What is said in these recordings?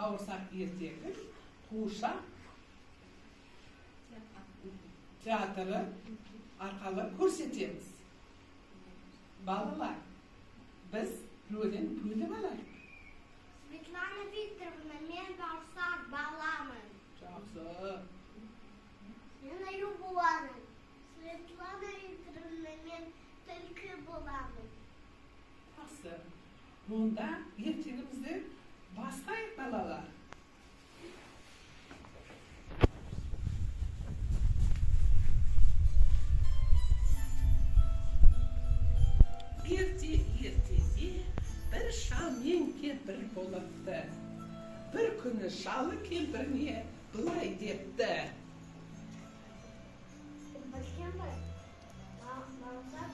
бауырсақ ертегін қуыршақ театры арқылы көрсетеміз. Балалар, біз рөлін бөліп алайық. Светлана Викторовна, мен бауырсақ баламын. Жақсы. Мен аю боламын. Светлана Викторовна, мен түлкі боламын. Жақсы. Онда ертегімізді бастайық, балалар. Ерте ертеде бір шал мен кемпір болыпты. Бір күні шалы кемпіріне былай депті. Кемпір, кемпір, бауырсақ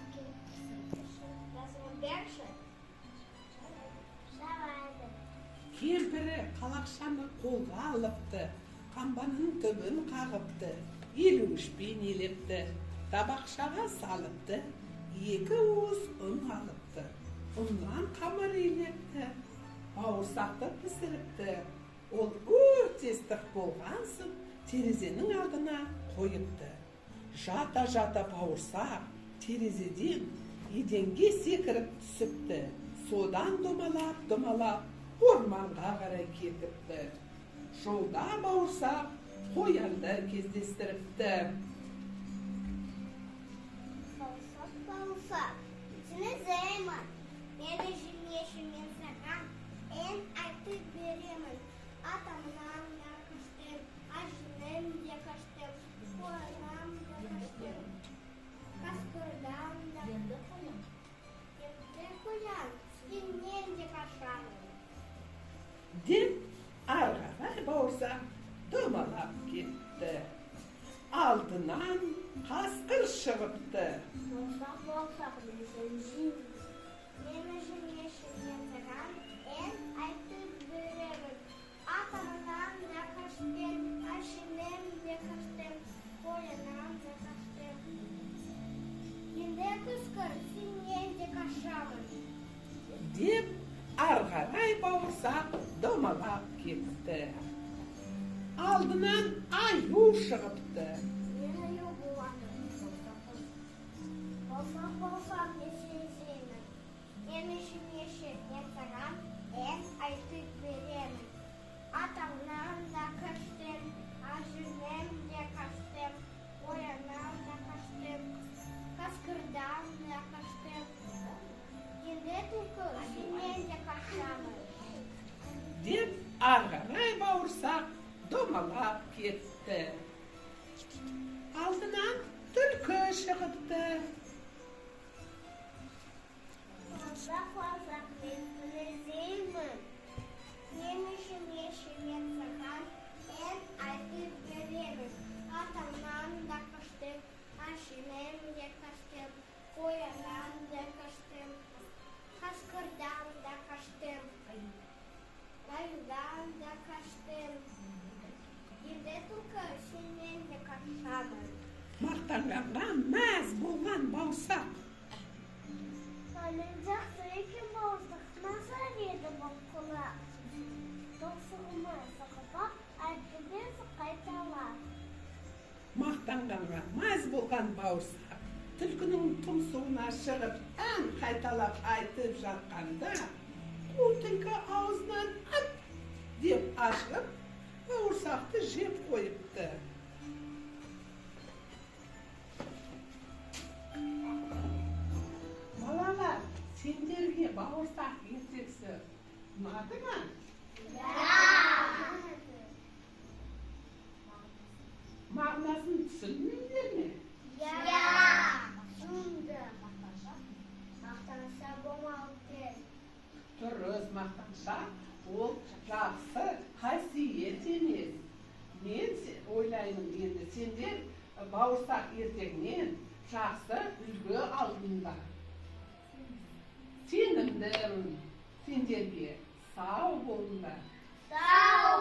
берші. Жарайды. Кемпірі қалақшаны қолға алыпты, қамбаның түбін қағыпты, елуішпен елепті, табақшаға салыпты, 2 уыс ұн алыпты, ұннан қамыр илепті, бауырсақты пісіріпті. Ол өте ыстық болған соң терезенің алдына қойыпты. Жата-жата бауырсақ терезеден еденге секіріп түсіпті. Содан домалап-домалап орманға қарай кетіпті. Жолда бауырсақ қоянды кездестіріпті. Бауырсақ, бауырсақ, сені іздеймін. Мені жемеші, мен саған ән айтып беремін. Атамнан да қаштым, әжемнен де қаштым, қояннан да қаштым, қасқырдан да. Енді қоян, сенен де қашамын. Деп ары қарай бауырсақ домалап кетті. Алдынан қасқыр шығыпты. Бауырсақ, бауырсақ, мен сені жеймін. Мені жемеші, мен саған ән айтып беремін. Атамнан да қаштым, әжемнен де қаштым, қояннан да қаштым. Енді қасқыр, сенен де қашамын. Деп ары қарай бауырсақ домалап кетті. Алдынан аю шығыпты. Мен аю боламын. Бауырсақ, бауырсақ, мен сені жеймін. Мені жемеші, мен саған ән айтып беремін. Атамнан да қаштым, әжемнен де қаштым, қояннан да қаштым, қасқырдан да қаштым. Енді түлкі, сенен де қашамын. Деп ары қарай бауырсақ домалап кетті. Алдынан түлкі шығыпты. Бауырсақ, бауырсақ, мен сені іздеймін. Мені жемеші, мен саған ән айтып беремін. Атамнан да қаштым, әжемнен де қаштым, қояннан да қаштым, қасқырдан да қаштым, аюдан да қаштым. Енді түлкі, сенен де қашамын. Мақтанғанға мәз болған бауырсақ. Мен жақсы екен бауырсақ, назар еді бұл құлақ. Тұмсығыма сықылдап, айтып берсін қайталап. Мақтанғанға мәз болған бауырсақ түлкінің тұмсығына шығып ән қайталап айтып жатқанда, қу түлкі аузынан ат деп ашып, бауырсақты жеп қойыпты. Балалар, сендерге бауырсақ ертегісі ұнады ма? Мағынасын түсіндіңдер ме? Иә. Түсіндім. Мақтанша болмау керек. Дұрыс, мақтаншақ ол жақсы қасиет емес. Мен ойлаймын, енді сендер бауырсақ ертегінен жақсы үлгі алдыңдар. Сенімдімін сендерге. Сау болыңдар. Сау.